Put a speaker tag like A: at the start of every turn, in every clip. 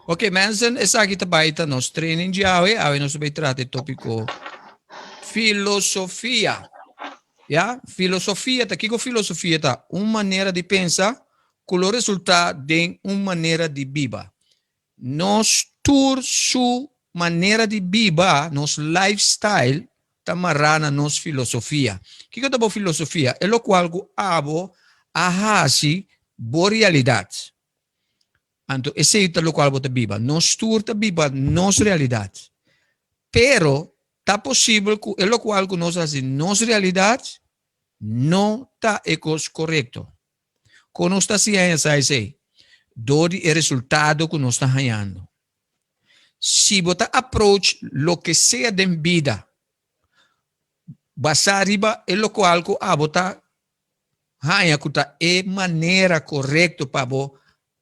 A: Ok, mensen, esaki ta bai ta nos training di awe. Awe nos ta bai trata e tópiko filosofia. Ya, filosofia ta kiko filosofia ta? Un manera di pensa ku lo resultá den un manera di biba. Nos tur su manera di biba, nos lifestyle, ta mará na nos filosofia. Kiko ta bo filosofia? E lokual ku abo a hasi bo realidat. Anto esei ta lokual bo ta biba. Nos tur ta biba nos realidat. Pero ta posibel ku e lokual ku nos hasi nos realidat no ta e kos korekto. Kon nos ta siña hesa esei? Dor di e resultado ku nos ta hañando. Si bo ta approach loke sea den bida basá riba e lokual ku abo ta haña ku ta e manera korekto pa bo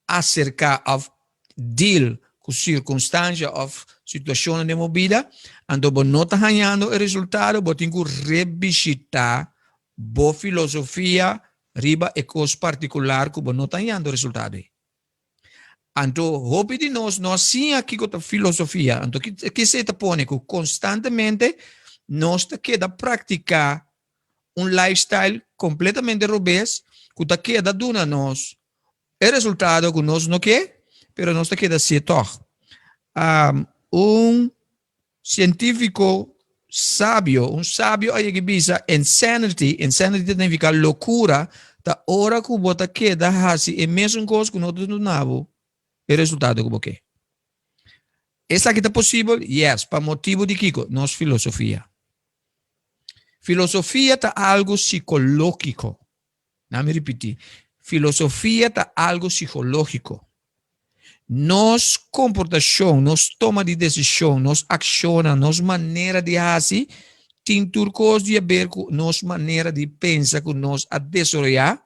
A: aserká òf deal ku sirkunstansha òf situashonnan den bo bida, anto bo no ta hañando e resultado, bo tin ku rebishitá bo filosofia riba e kos partikular ku bo no ta hañando resultado ei. Anto hopi di nos no a siña kiko ta filosofia, anto kisei ta pone ku konstantemente nos ta keda praktiká un lifestyle kompletamente robes ku ta keda duna nos e resultado ku nos no ke, pero nos ta keda hasié tòg. Un sientífiko sabio, un sabio a yega bisa insanity, insanity ta signifiká lokura, ta ora ku bo ta keda hasi e mesun kos ku no ta duna bo e resultado ku bo ke. Esaki ta posibel? Yes, pa motibu di kiko? Nos filosofia. Filosofia ta algu sikológiko. Na mi ripití, filosofia ta algu sikológiko. Nos komportashon, nos toma di desishon, nos akshonnan, nos manera di hasi tin tur kos di haber ku nos manera di pensa ku nos a desaroyá,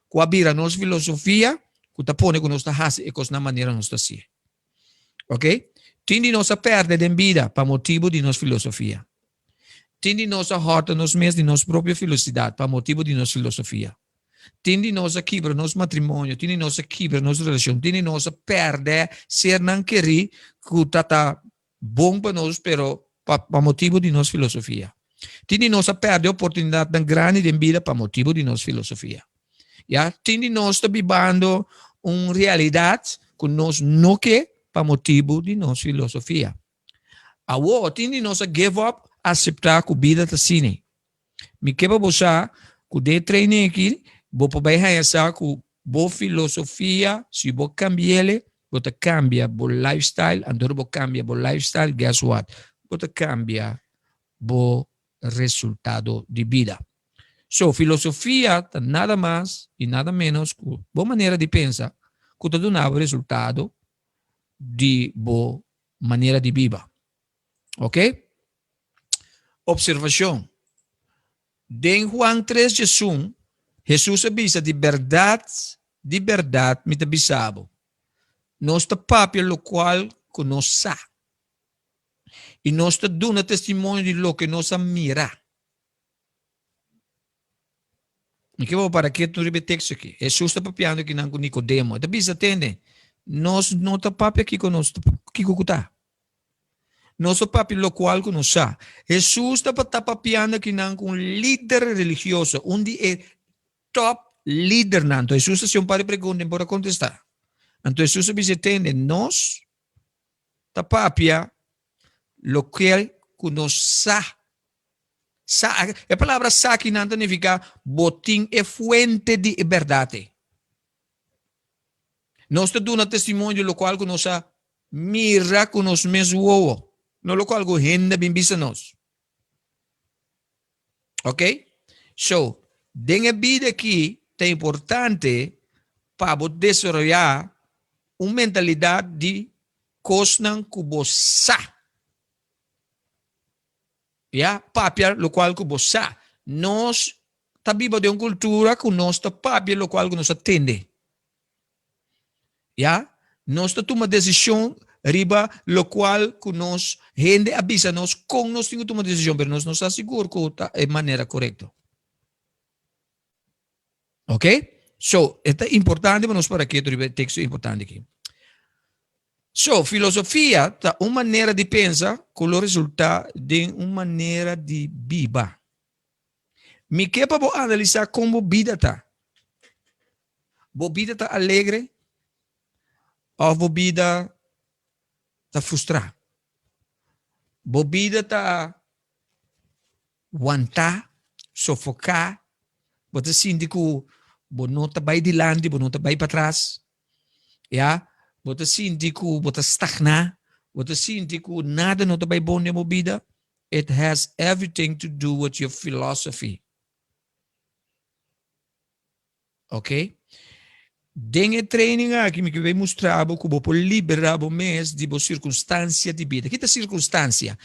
A: ku a bira nos filosofia, ku ta pone ku nos ta hasi e kosnan manera nos ta hasié. Ok? Tin di nos a pèrdè den bida pa motibu di nos filosofia. Tin di nos a hòrta nos mes di nos propio felisidat pa motibu di nos filosofia. Tin di nos a kibra nos matrimonio, tin di nos a kibra nos relashon, tin di nos a pèrdè sernan kerí ku ta ta bon pa nos pero pa pa motibu di nos filosofia. Tin di nos a pèrdè oportunidatnan grandi den bida pa motibu di nos filosofia. Ya, tin di nos ta bibando un realidat ku nos no ke pa motibu di nos filosofia. Awor, tin di nos a give up, aseptá ku bida ta asina. Mi ke pa bo sa ku den e training aki bo por bai haña sa ku bo filosofia, si bo kambi'el, bo ta kambia bo lifestyle, anto ora bo kambia bo lifestyle, guess what? Bo ta kambia bo resultado di bida. So, filosofia ta nada mas i nada ménos ku bo manera di pensa ku ta duna bo resultado di bo manera di biba. Ok? Observacion. Den Juan 3 djesun, Hesus a bisa, Di berdad, di berdad mi ta bisa bo, nos ta papia locual cu nos sa, y nos ta duna testimonio di loke nos a mira. Mi ke bo para ketu riba e teksto aki. Hesus ta papiando kinan ku Nikodemo. E ta bisa, Tende, nos no ta papia kiko nos kiko ku ta. Nos ta papia lokual ku nos sa. Hesus tabata papiando kinan ku un lider religioso, un di e top lidernan. Anto Hesus a hasi un par di pregunta i por a kontestá. Anto Hesus a bisa, Tende, nos ta papia lokual ku nos sa. Sa, e palabra sa akinan ta nifiká bo tin e fuente di e bèrdat ei. Nos ta duna testimonio di lokual ku nos a mira ku nos mes wowo, no lokual ku hende a bin bisa nos. Ok? So, den e bida aki ta importante pa bo desaroyá un mentalidat di kosnan ku bo sa. Ya, papia lokual ku bo sa. Nos ta biba den un kultura ku nos ta papia lokual ku nos a tende. Ya, nos ta tuma desishon riba lokual ku nos hende a bisa nos kon nos tin ku tuma desishon, pero nos no sa sigur ku ta e manera korekto. Ok? So, e ta importante pa nos para ketu riba e teksto importante aki. So, filosofia ta un manera di pensa ku lo resultá den un manera di biba. Mi ke pa bo analisá kon bo bida ta. Bo bida ta alegre òf bo bida ta frustrá? Bo bida ta wantá, sofoká, bo ta sinti ku bo no ta bai dilanti, bo no ta bai patras, ya, bo ta sinti ku bo ta stagná, bo ta sinti ku nada no ta bai bon den bo bida, it has everything to do with your philosophy. Ok. Den e training aki mi ke bay mustra bo ku bo por libera bo mes di bo sirkunstansia di bida. Ki ta sirkunstansia?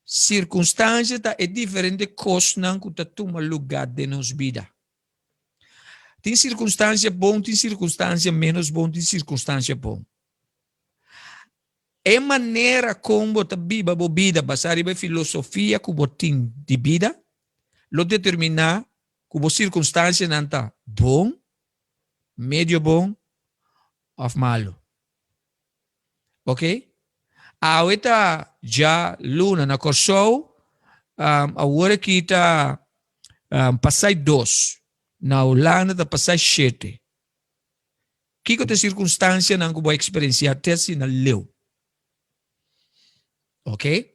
A: Sirkunstansia ta e diferente kosnan ku ta tuma lugá den nos bida. Tin sirkunstansia bon, tin sirkunstansia ménos bon, tin sirkunstansia bon. E manera kon bo ta biba bo bida basá riba e filosofia ku bo tin di bida lo determiná ku bo sirkunstansianan ta bon, medio bon òf malu. Oke? Awe ta djaluna na Kòrsou, awor aki ta pasai dos, na Hulanda ta pasai shete. Kiko ta e sirkunstansianan ku bo a eksperensiá te asina leu? Ok?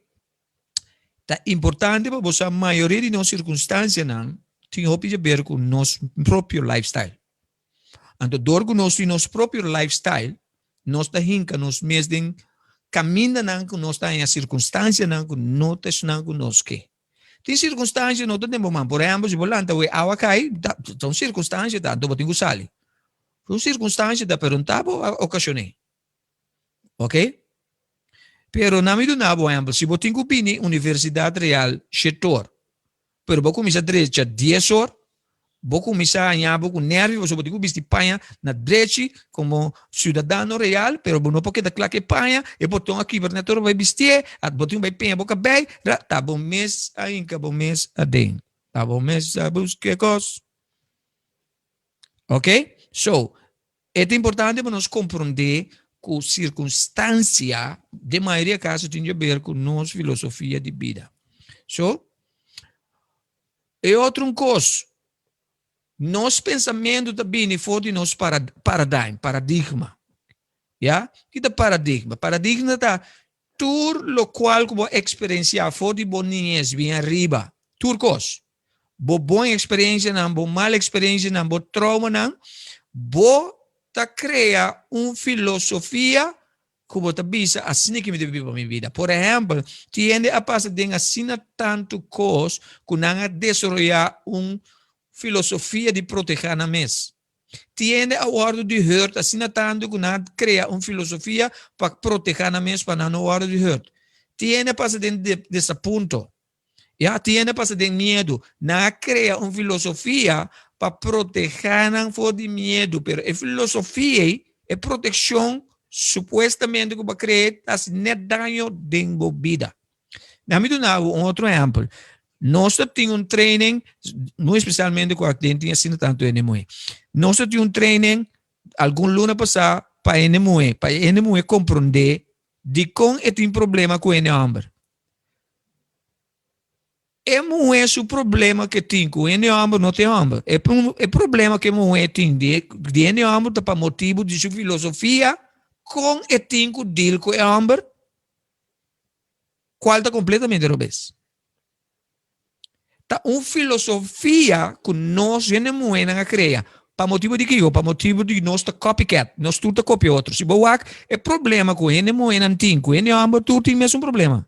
A: Ta importante pa bo sa mayoria di nos sirkunstansianan tin hopi di haber ku nos propio lifestyle. Anto dor ku nos tin nos propio lifestyle, nos ta hinka nos mes den kamindanan ku nos ta haña sirkunstansianan ku no ta esnan ku nos ke. Tin sirkunstansia no ta den bo man. Por ehèmpel, si bo lanta wei awa kai, ta un sirkunstansia ta, anto bo tin ku sali. Un sirkunstansia ta, pero no ta bo a okashoné. Ok? Pero na mi duna bo ehempel, si bo tin ku bini Universidad Real shetor, pero bo kuminsá drecha dies or, bo kuminsá haña bo ku nervio pasobra bo tin ku bisti paña na drechi komo siudadano real, pero bo no por keda kla ku e paña, e boton a kibra net ora bo bai bistié, bo tin ku bai peña bo kabei, ta bo mes a hinka bo mes aden, ta bo mes a buska e kos. Ok? So, E ta importante pa nos komprondé ku sirkunstansia den mayoria kaso tin di ber ku nos filosofia di bida. So, e otro un kos, nos pensamentu ta bini for di nos paradigm, paradigma. Ya? Ki ta paradigma? Paradigma ta tur lokual ku bo a eksperensiá for di bo niñes bin ariba, tur kos. Bo bon eksperensianan, bo mal eksperensianan, bo troumanan, bo ta krea un filosofia ku bo ta bisa asina ki mi ta biba mi bida. Por ehèmpel, tin hende a pasa den asina tantu kos ku nan a desaroyá un filosofia di protehá nan mes. Tin hende a wòrdu di hurt asina tantu ku nan a krea un filosofia pa protehá nan mes pa nan no wòrdu di hurt. Tin hende a pasa den desapunto. Ya, tin hende pasa den miedu. Nan a krea un filosofia pa protehá nan for di miedu, pero e filosofia ei, e protekshon supuestamente ku bo a krea ta hasi nèt daño den bo bida. Na mi duna bo un otro ehèmpel. Nos ta tin un training, muy espesialmente ku den tin asina tantu hende muhé. Nos ta tin un training algun luna pasá pa hende muhé, pa e hende muhé komprondé dikon e tin problema ku hende hòmber. E muhé su problema ke tin ku hende hòmber no ta e hòmber. E e problema ke muhé tin di di hende hòmber ta pa motibu di su filosofia kon e tin ku deal ku e hòmber, kual ta kompletamente robes. Ta un filosofia ku nos hende muhénan a krea. Pa motibu di kiko? Pa motibu di nos ta copycat. Nos tur ta kopia otro. Si bo wak e problema ku hende muhénan tin ku hende hòmber tur tin mesun problema.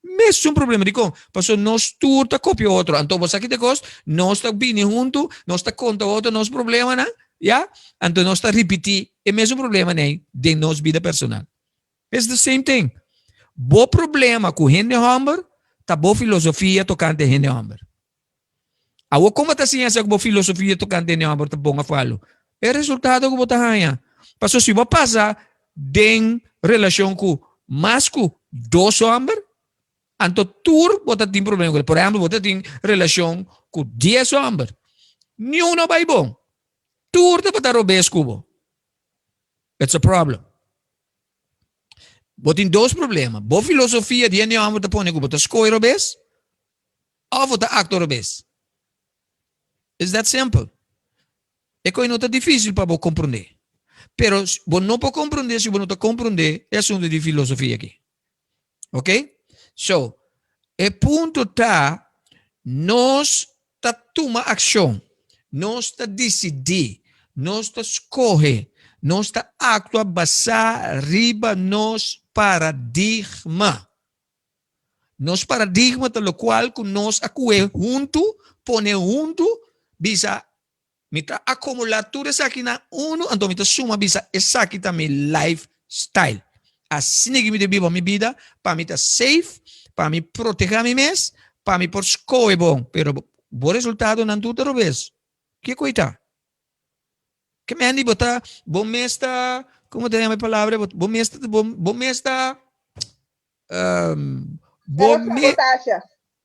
A: Mesun problema. Dikon? Pasobra nos tur ta kopia otro. Anto bo sa ki ta e kos? Nos ta bini huntu, nos ta konta otro nos problemanan, ya? Anto nos ta ripití e mesun problemanan ei den nos bida personal. It's the same thing. Bo problema ku hende hòmber ta bo filosofia tokante hende hòmber. Awor kon bo ta siña sa ku bo filosofia tokante hende hòmber ta bon òf malu? E resultado ku bo ta haña. Pasobra si bo pasa den relashon ku mas ku dos hòmber, anto tur bo ta tin problema ku el. Por ehèmpel, bo ta tin relashon ku dies hòmber, niun no bai bon. Tur tabata robes ku bo. It's a problem. Bo tin dos problema. Bo filosofia di hende homber ta pone ku bo ta skohe robes òf bo ta aktua robes. It's that simple. E kos no ta difísil pa bo komprondé. Pero bo no por komprondé si bo no ta komprondé e asuntu di filosofia aki. Ok? So, e punto ta, nos ta tuma akshon, nos ta disidí, nos ta skohe, nos ta aktua basá riba nos paradigma. Nos paradigma ta lokual ku nos a kuhe huntu, pone huntu, bisa Mi ta akumulá tur esaki na unu, anto mi ta suma bisa esaki ta mi life style. Asina ki mi ta biba mi bida, pa mi ta safe, pa mi protehá mi mes, pa mi por skohe bon. Pero bo resultadonan tur ta robes. Kiko ei ta? Ke men di bo ta, bo mes ta, komo ta yama e palabra? Bo mes ta, bo mes ta, bo mes.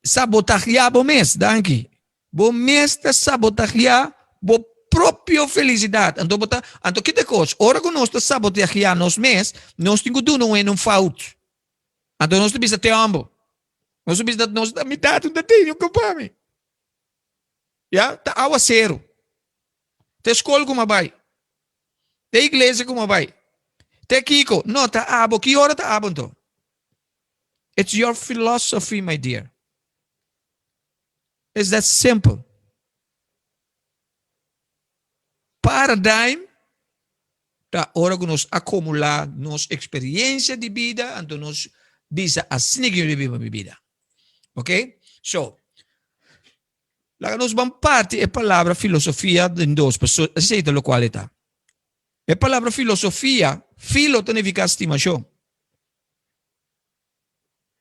A: Sabotajeá bo mes, danki. Bo mes ta sabotajeá bo propio felisidat. Anto bo ta, anto ki ta e kos? Ora ku nos ta sabotajeá nos mes, nos tin ku duna un hende un fout. Anto nos ta bisa te hòmber. Nos ta bisa nos ta mi tata no ta tene un pa mi. Ya, ta awaseru. Ta e skol ku mi a bai. Ta e iglesia ku mi a bai. Ta e kiko? No, ta abo. Ki ora ta abo anto? It's your philosophy, my dear. It's that simple. Paradigm ta ora ku nos akumulá nos eksperiencia di bida, anto nos bisa asina ku mi biba mi bida. Ok? So, laga nos ban parti e palabra filosofia den dos, pasobra esei ta lokual e ta. E palabra filosofia, filo ta nifiká stimashon.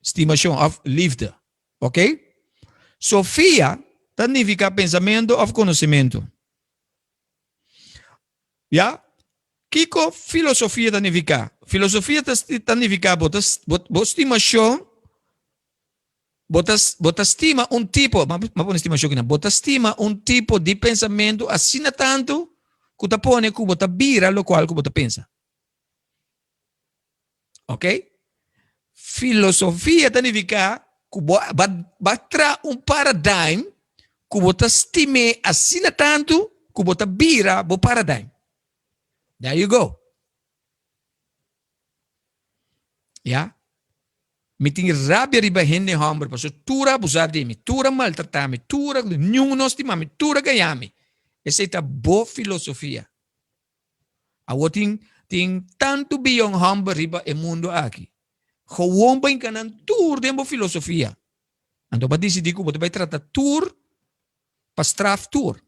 A: Stimashon òf liefde. Ok? Sofia ta nifiká pensamentu òf konosementu. Ya? Kiko filosofia ta nifiká? Filosofia ta ta nifiká bo ta bo stimashon, bo ta bo ta stima un tipo, mi a pone stimashon akinan, bo ta stima un tipo di pensamentu asina tantu ku ta pone ku bo ta bira lokual ku bo ta pensa. Ok? Filosofia ta nifiká ku bo ba ba traha un paradigm ku bo ta stim'é asina tantu ku bo ta bira bo paradigm. There you go. Ya? Mi tin rabia riba hende hòmber pasobra tur a abusá di mi, tur a maltratá mi, tur a niun no stima mi, tur a gaña mi. Esei ta bo filosofia. Awor tin tin tantu biyon hòmber riba e mundu aki. Gewoon pa hinka nan tur den bo filosofia. Anto bo a disidí ku bo ta bai trata tur pa straf tur.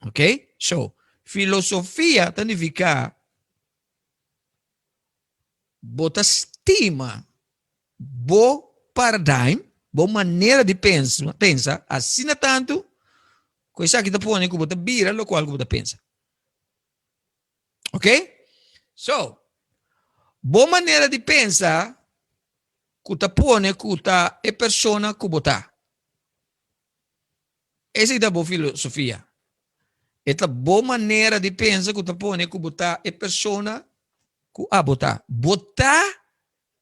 A: Ok? So, filosofia ta nifiká bo ta stima bo paradigm, bo manera di pensa, pensa asina tantu ku esaki ta pone ku bo ta bira lokual ku bo ta pensa. Ok? So, bo manera di pensa ku ta pone ku ta e persona ku bo ta. Esei ta bo filosofia. E ta bo manera di pensa ku ta pone ku bo ta e persona ku abo ta. Bo ta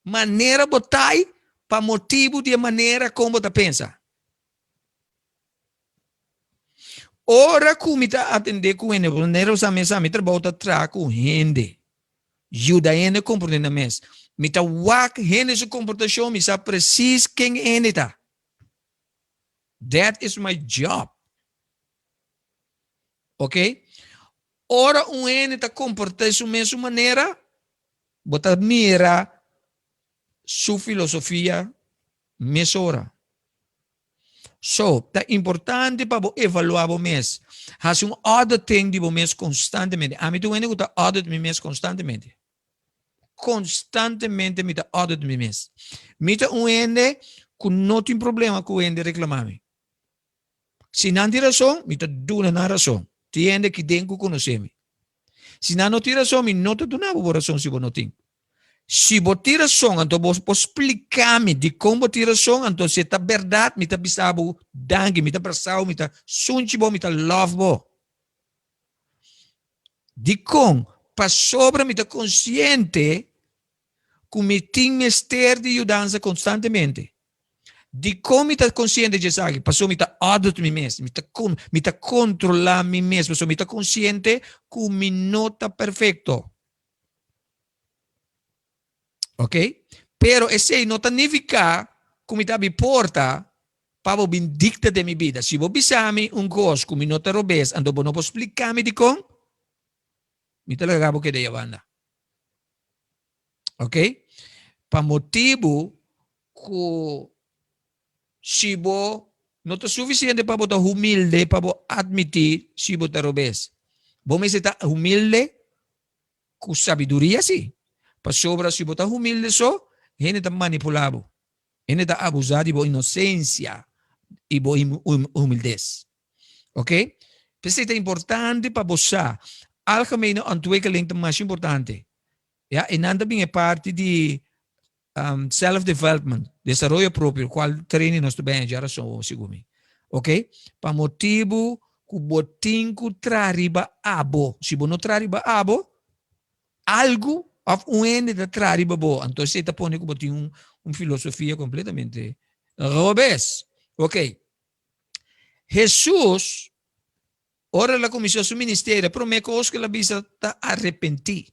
A: manera bo ta pa motibu di e manera kon bo ta pensa. Ora ku mi ta atendé ku hende, manera bo sa mi sa mi trabou ta traha ku hende, yuda hende komprondé nan mes. Mi ta wak hende su komportashon, mi sa presis ken hende ta. That is my job. Ok? Ora un hende ta komportá su mes un manera, bo ta mira su filosofia mesora. So, ta importante pa bo evaluá bo mes. Hasi un auditing di bo mes konstantemente. Ami ta un hende ku ta audit mi mes konstantemente. Konstantemente mi ta audit mi mes. Mi ta un hende ku no tin problema ku hende reklamá mi. Si nan tin rason, mi ta duna nan rason. Tin hende aki den ku konosé mi. Si nan no tin rason, mi no ta duna bo bo rason si bo no tin. Si bo tin rason, anto bo por splika mi dikon bo tin rason, anto si e ta bèrdat, mi ta bisa bo danki, mi ta brasa bo, mi ta sunchi bo, mi ta love bo. Dikon? Pasobra mi ta konsiente. ku mi tin mester di yudansa konstantemente. Dikon mi ta konsiente di esaki? Pasobra mi ta audit mi mes, mi ta mi ta kontrolá mi mes, pasobra mi ta konsiente ku mi no ta perfekto. Ok? Pero esei no ta nifiká ku mi ta abi porta pa bo bin dikta den mi bida. Si bo bisa mi un kos ku mi no ta robes, anto bo no por splika mi dikon, mi ta laga bo keda ei abanda. Ok? Pa motibu ku si bo no ta sufisiente pa bo ta humilde pa bo atmití si bo ta robes. Bo mester ta humilde ku sabiduria sí. Pasobra si bo ta humilde so, hende ta manipulá bo. Hende ta abusá di bo inosensia i bo humildes. Ok? P'esei ta importante pa bo sa, algemene ontwikkeling ta masha importante. Ya, e nan ta bin e parti di um, self-development, desaroyo propio, cual training nos ta benya dja rason sigun mi. Ok? Pa motibu ku bo tin ku traha riba abo. Si bo no traha riba abo, algu of un hende ta traha riba bo. Anto esei ta pone ku bo tin un, un filosofia completamente robes. Ok. Hesus, ora el a kuminsá su ministerio, e promé kos ku el a bisa ta arepentí,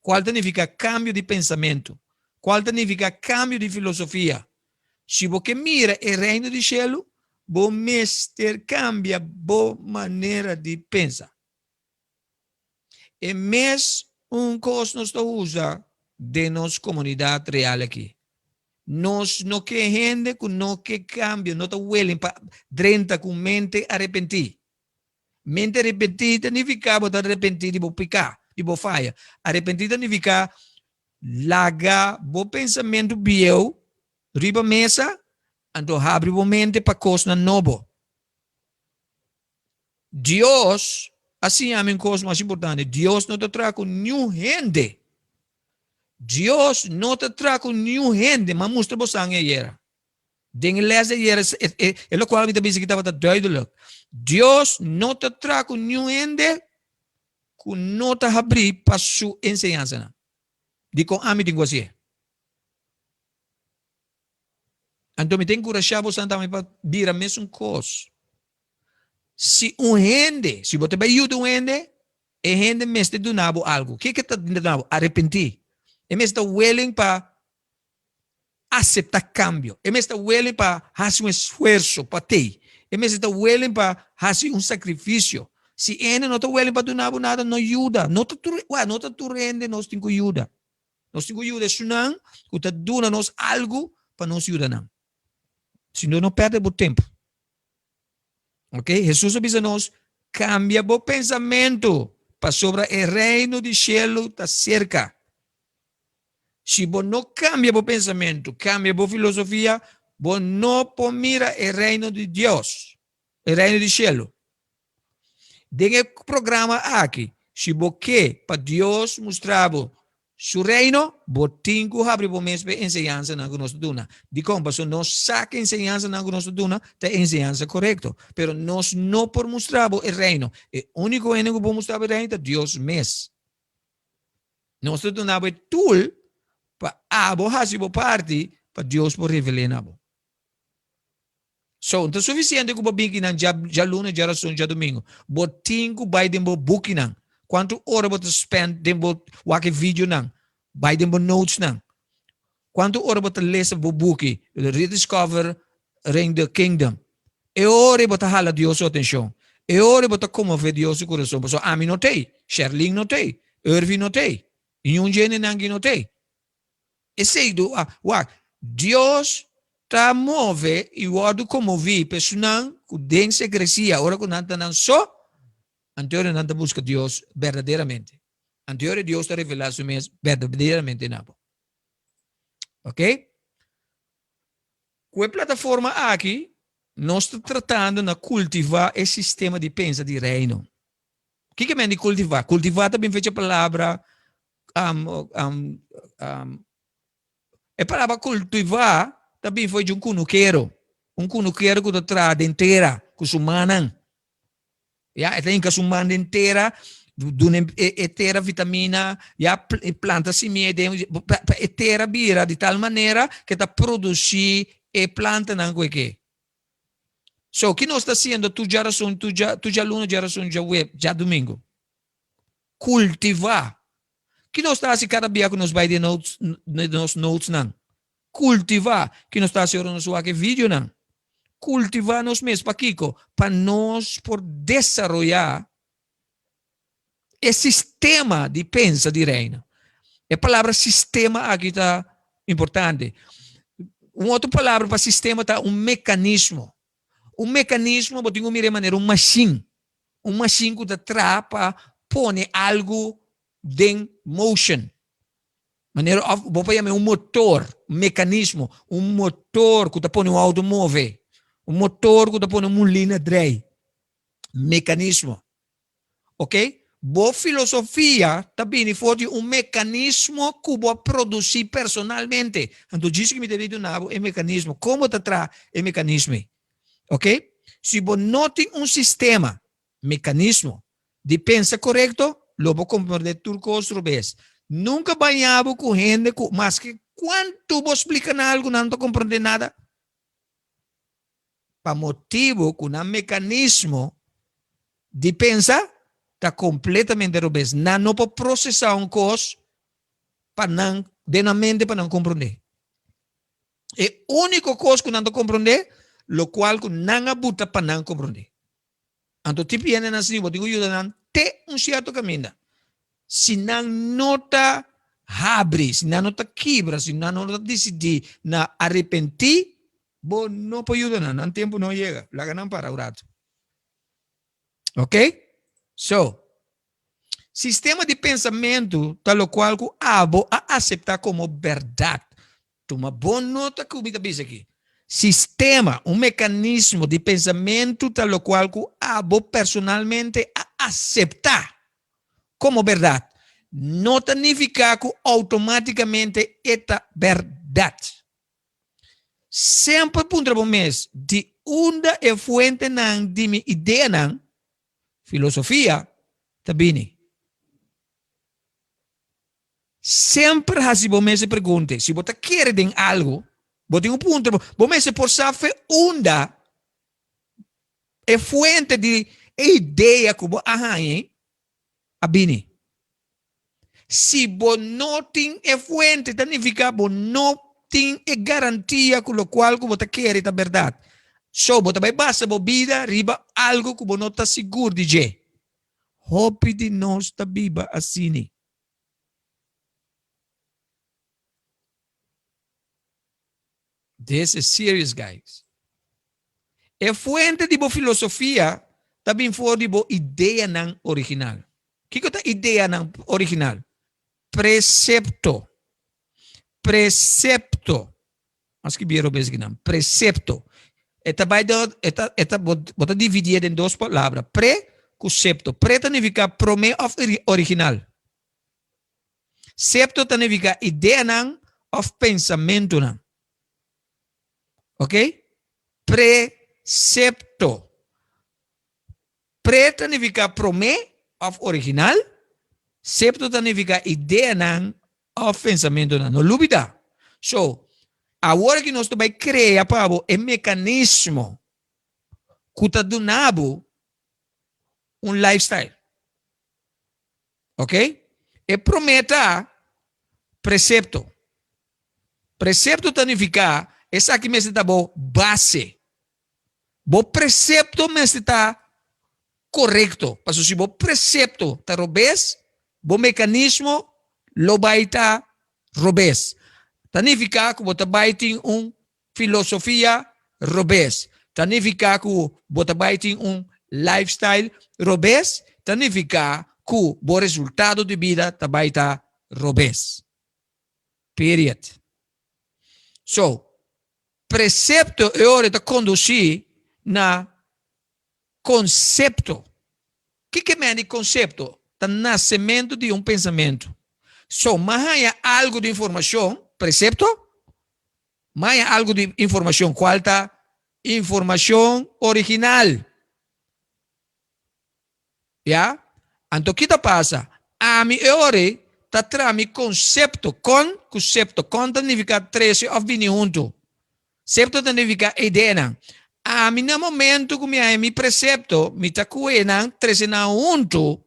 A: kual ta nifiká kambio di pensamentu, kual ta nifiká kambio di filosofia. Si bo ke mira e Reino di shelu, bo mester kambia bo manera di pensa. E mes un kos nos ta usa den nos komunidat real aki. Nos no ke hende ku no ke kambio, no ta willing pa drenta ku mente arepentí. Mente arepentí ta nifiká bo ta arepentí di bo piká, di bo faya. Arepentí ta nifiká laga bo pensamentu bieu riba mesa, anto habri bo mente pa kosnan nobo. Dios a siña mi un kos mas importante, Dios no ta traha ku niun hende. Dios no ta traha ku niun hende, m'a mustra bosan ayera. Den e les di ayera, e lokual mi ta bisa aki tabata duidelijk. Dios no ta traha ku niun hende ku no ta habrí pa su enseñansanan. Dikon ami tin ku hasié? Anto mi ta enkurashá bosan tambe pa bira mesun kos. Si un hende, si bo ta bai yuda un hende, e hende mester duna bo algu. Ke ke ta duna bo? Arepentí. E mester ta willing pa aseptá kambio. E mester ta willing pa hasi un esfuerso pa tei. E mester ta willing pa hasi un sakrifisio. Si e hende no ta willing pa duna bo nada, no yuda. No ta tur, wak, no ta tur hende nos tin ku yuda. Nos tin ku yuda esunnan ku ta duna nos algu pa nos yuda nan. Si no, no pèrdè bo tempu. Ok, Hesus a bisa nos, kambia bo pensamentu, pasobra e reino di shelu ta serka. Si bo no kambia bo pensamentu, kambia bo filosofia, bo no por mira e reino di Dios, e reino di shelu. Den e programa aki, si bo ke pa Dios mustra bo Su Reino, bo tin ku habri bo mes pa e enseñansanan ku nos ta duna. Dikon? Pasobra nos sa ku e enseñansanan ku nos ta duna ta e enseñansa korekto. Pero nos no por mustra bo e Reino. E úniko hende ku por mustra bo e Reino ta Dios mes. Nos ta duna bo e tool pa abo hasi bo parti pa Dios por revel'é na bo. So, no ta sufisiente ku bo bin kinan djaluna, djarason, djadumingu. Bo tin ku bai den bo bukinan. Kuantu ora bo ta spend den bo wak e videonan? Bai den bo notesnan. Kuantu ora bo ta lesa bo buki, Rediscovering the Kingdom? E ora ei bo ta hala Dios su atenshon. E ora ei bo ta konmové Dios su kurason. Pasobra ami no t'ei, Sherlyn no t'ei, Irving no t'ei, niun dje hendenan aki no t'ei. Esei do a wak, Dios ta move i wòrdu konmoví pa esunnan ku den sekresia, ora ku nan ta nan so, anto nan ta buska Dios berdaderamente. Anto Dios ta revelá su mes berdaderamente na bo. Ok? Ku e plataforma aki, nos ta tratando na kultivá e sistema di pensa di Reino. Kiko men di kultivá? Kultivá ta bin fecha palabra um, um, um, e palabra kultivá ta bin for di un kunukero. Un kunukero ku ta traha den tera ku su mannan. Ya, e ta hinka su man den tera. Duna e tera vitamina, ya planta simia den pa e tera bira di tal manera ke ta produsí e plantanan ku e ke. So, ki nos ta hasiendo tur djarason, tur djaluna, djarason, djaweps, djadumingu? Kultivá. Ki nos ta hasi kada bia ku nos bai den nos notesnan? Kultivá. Ki nos ta hasi ora nos wak e videonan? Kultivá nos mes. Pakiko? Pa nos por desaroyá e sistema di pensa di Reino. E palabra sistema aki ta importante. Un otro palabra pa sistema ta un mekanismo. Un mekanismo bo tin ku mira e manera un mashin. Un mashin ku ta traha pa pone algu den motion. Manera of bo por yama un motor, un mekanismo, un motor ku ta pone un auto move, un motor ku ta pone un mulina drei. Mekanismo. Ok? Bo filosofia ta bini for di un mekanismo ku bo a produsí personalmente. Anto djis ku mi ta bin duna bo e mekanismo, kon bo ta traha e mekanismo ei. Ok? Si bo no tin un sistema, mekanismo, di pensa korekto, lo bo komprondé tur kos robes. Nunka baña bo ku hende ku maske kuantu bo splika nan algu nan no ta komprondé nada. Pa motibu ku nan mekanismo di pensa ta kompletamente robes. Nan no por prosesá un kos pa nan den nan mente pa nan komprondé. E úniko kos ku nan ta komprondé lokual ku nan a buta pa nan komprondé. Anto tipo hendenan asina bo tin ku yuda nan te un sierto kaminda. Si nan no ta habri, si nan no ta kibra, si nan no ta disidí na arepentí, bo no por yuda nan. Nan tempu no a yega. Laga nan para un ratu. Ok? So, sistema di pensamentu ta lokual ku abo a aseptá komo bèrdat. Tuma bon nota ku mi ta bisa aki. Sistema, un mekanismo di pensamentu ta lokual ku abo personalmente a aseptá komo bèrdat, no ta nifiká ku outomátikamente e ta bèrdat. Semper puntra bo mes, Di unda e fuentenan di mi ideanan, filosofia, ta bini? Semper hasi bo mes e pregunta. Si bo ta kere den algu, bo tin un puntra, bo mester por sa fe unda e fuente di e idea ku bo a haña a bini. Si bo no tin e fuente, ta nifiká bo no tin e garantia ku lokual ku bo ta kere ta bèrdat. So, bo ta bai basa bo bida riba algu ku bo no ta sigur di dje. Hopi di nos ta biba asini. This is serious guys. E fuente di bo filosofia ta bin for di bo ideanan original. Kiko ta ideanan original? Precepto. Precepto. Mas ki biero bes kinan. Precepto. E ta bai den, e ta, e ta, bo, bo ta dividié den dos palabra. Pre ku septo. Pre ta nifiká promé òf original. Septo ta nifiká ideanan òf pensamentunan. Ok? Precepto. Pre ta nifiká promé òf original, septo ta nifiká ideanan òf pensamentunan. No lubidá. So, awor aki nos ta bai krea pa bo e mekanismo ku ta duna bo un lifestyle. Ok? E promé ta presepto. Presepto ta nifiká esaki mester ta bo base. Bo precepto mester ta corecto, pasobra si bo precepto ta robes, bo mecanismo lo bay ta robes. Ta nifica cu bo ta bay tin un filosofia robes, ta nifica cu bo ta bay tin un lifestyle robes, ta nifica cu bo resultado di bida ta bay ta robes. Period. So, Precepto e ora ta conduci na concepto. Kiko e mende di concepto? Ta nacemento di un pensamento. So, m'a haña algo di informacion, precepto, m'a haña algo di informacion, cual ta informacion original. Ya? Anto ki ta pasa? Ami e ora ei ta traha mi konsepto, kon ku septo. Kon ta nifiká trese òf bini huntu. Septo ta nifiká ideanan. Ami na momentu ku mi haña mi presepto, mi ta kue nan, trese nan huntu,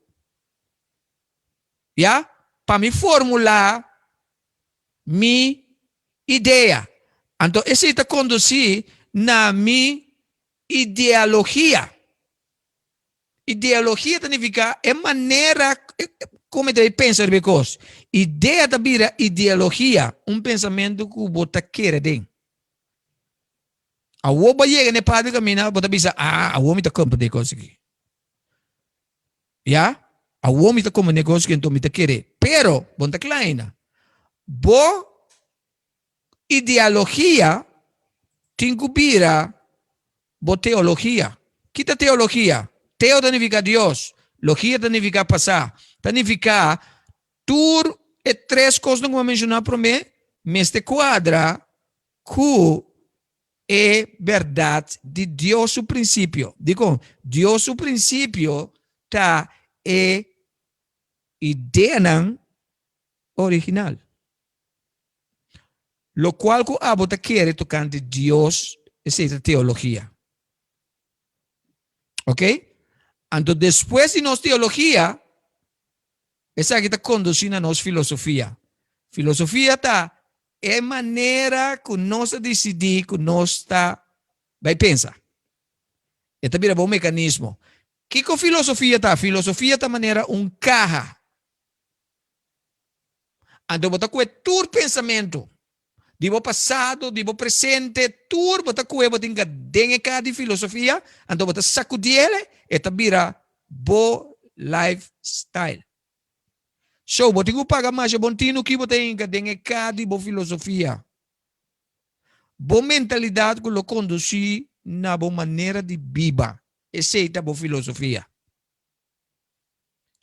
A: ya, pa mi formulá mi idea. Anto esei ta kondusí na mi idealogia. Ideologia ta nifiká e manera kon mi ta bai pensa riba e kos. Idea ta bira ideologia, un pensamentu ku bo ta kere den. Awor bo a yega na e parti di kaminda bo ta bisa, ah, awor mi ta komprendé e kos aki. Ya, awor mi ta komprendé e kos aki, enton mi ta kere. Pero, bo no ta kla ainda. Bo Idealogia tin ku bira bo teologia. Ki ta teologia? Teo ta nifiká Dios, logia ta nifiká pasá. Ta nifiká tur e tres kosnan ku mi a menshoná promé mester kuadra ku e bèrdat di Dios su prinsipio. Dikon? Dios su prinsipio ta e ideanan original. Lokual ku abo ta kere tokante Dios, esei ta teologia. Ok? Anto despues di nos teologia, esaki ta kondusí na nos filosofia. Filosofia ta e manera ku nos a disidí ku nos ta bai pensa. E ta bira bo mekanismo. Kiko filosofia ta? Filosofia ta manera un kaha. Anto bo ta kue tur pensamentu di bo pasado, di bo presente, tur bo ta kue bo tin den e kaha di filosofia, anto bo ta sakudi el, e ta bira bo lifestyle. So, bo tin ku paga masha bon tinu ki bo ta hinka den e kaha di bo filosofia. Bo mentalidat ku lo kondusí na bo manera di biba, esei ta bo filosofia.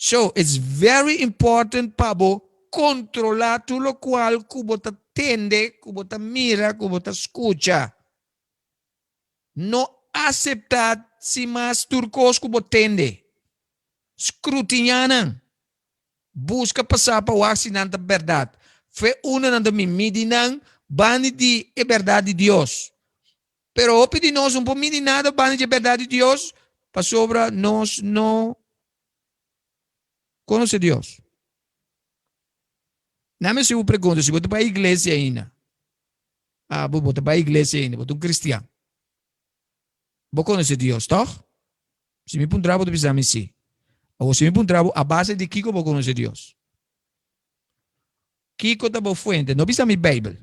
A: So, it's very important pa bo controla tur locual cu bo ta tende, cu bo ta mira, cu bo ta scucha. No acepta sin mas tur cos cu bo tende. Scrutiña nan. Busca pa sa pa wak si nan ta berdad. Fe unda nan ta mi midi nan bani di e berdad di Dios. Pero hopi di nos no por midi nada banda dje berdad di Dios pasobra nos no conoce Dios. Na mi haci un pregunta, si bo ta bai iglesia ainda, abo bo ta bai iglesia ainda, bo ta un cristian, bo conoce Dios, toch? Si mi puntra bo ta bisa mi si. Awor si mi puntra bo a base di kico bo conoce Dios? Kico ta bo fuente? No bisa mi Bijbel.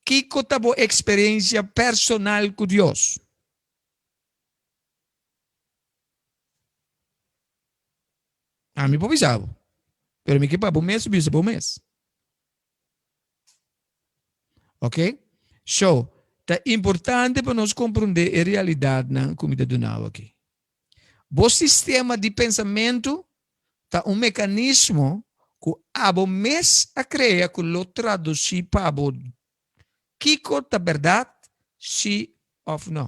A: Kiko ta bo eksperensia personal ku Dios? Ami por bisa bo, pero mi ke pa bo mes bisa bo mes. Ok? So, ta importante pa nos komprondé e realidatnan ku mi ta duna bo aki. Bo sistema di pensamentu ta un mekanismo ku abo mes a krea ku lo tradusí pa bo kiko ta bèrdat, sí òf nò.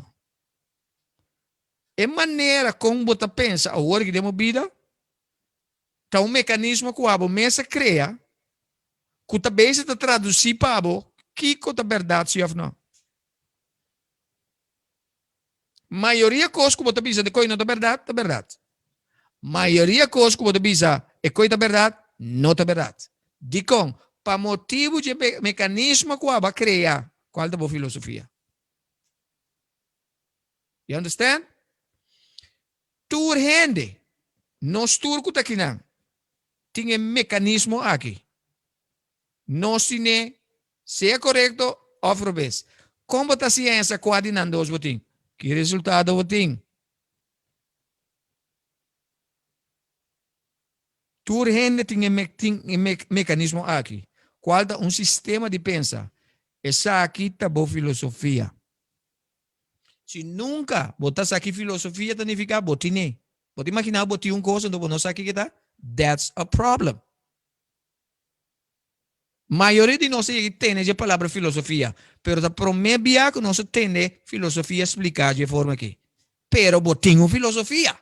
A: E manera kon bo ta pensa awor aki den bo bida ta un mekanismo ku abo mes a krea ku ta bese ta tradusí pa bo kiko ta bèrdat, sí òf nò. Mayoria kos ku bo ta bisa de koi no ta bèrdat, ta bèrdat. Mayoria kos ku bo ta bisa e koi ta bèrdat, no ta bèrdat. Dikon? Pa motibu dje mekanismo ku abo a krea, kual ta bo filosofia. You understand? Tur hende, nos tur ku ta kinan, tin e mekanismo aki. Nos tine sea korekto òf robes. Kon bo ta siña esa kua di nan dos bo tin? Ki resultado bo tin? Tur hende tin e tin e mekanismo aki, kual ta un sistema di pensa. Esaki ta bo filosofia. Si nunka bo ta sa ki filosofia ta nifiká, bo tine. Bo ta imaginá bo tin un kos anto bo no sa kiko ta? That's a problem. Mayoria di nos a yega tende dje palabra filosofia, pero ta promé bia ku nos a tende filosofia spliká dje forma akí. Pero bo tin un filosofia.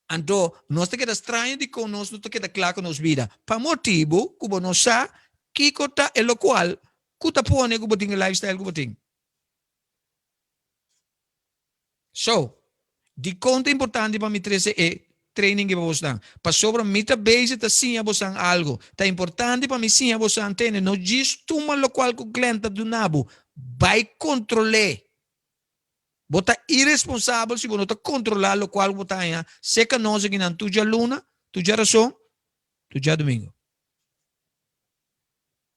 A: Anto nos ta keda straño dikon nos no ta keda kla ku nos bida. Pa motibu ku bo no sa kiko ta e lokual ku ta pone ku bo tin e lifestyle ku bo tin. So, dikon ta importante pa mi trese e training aki pa bosnan? Pasobra mi ta bezig ta siña bosan algu. Ta importante pa mi siña bosan tende, no djis tuma lokual ku Glenn ta duna bo, bai kontrol'é. Bo ta iresponsabel si bo no ta kontrolá lokual ku bo ta haña serka nos akinan tur djaluna, tur djarason, tur djadumingu.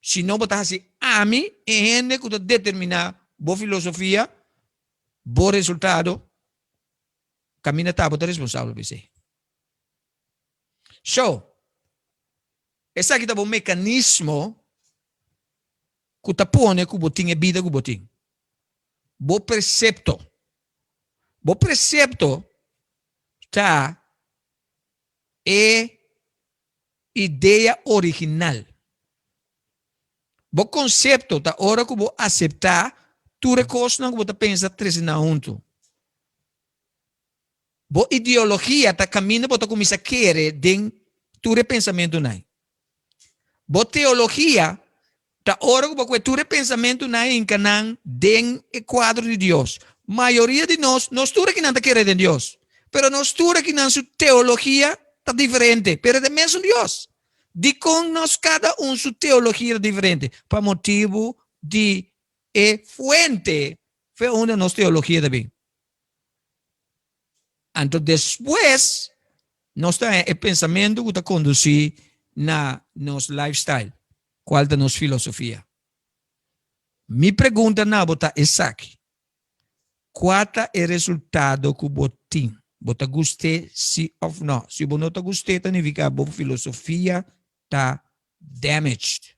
A: Si no bo ta hasi ami e hende ku ta determiná bo filosofia, bo resultado, kaminda ta bo ta responsabel pa esei. So, esaki ta bo mekanismo ku ta pone ku bo tin e bida ku bo tin. Bo persepto. Bo persepto ta e idea original. Bo konsepto ta ora ku bo aseptá tur e kosnan ku bo ta pensa trese nan huntu. Bo ideologia ta kaminda bo ta kuminsá kere den tur e pensamentunan. Bo teologia ta ora ku bo kue tur e pensamentunan hinka nan den e kuadro di Dios. Mayoria di nos, nos tur akinan ta kere den Dios, pero nos tur akinan su teologia ta diferente, pero e ta e mesun Dios. Dikon nos kada un su teologia ta diferente? Pa motibu di e fuente fe unda nos teologia ta bin. Anto despues nos ta haña e pensamentu ku ta kondusí na nos lifestyle, kual ta nos filosofia. Mi pregunta na bo ta esaki, Kua ta e resultado ku bo tin? Bo ta gust'é si òf nò? Si bo no ta gust'é ta nifiká bo filosofia ta damaged.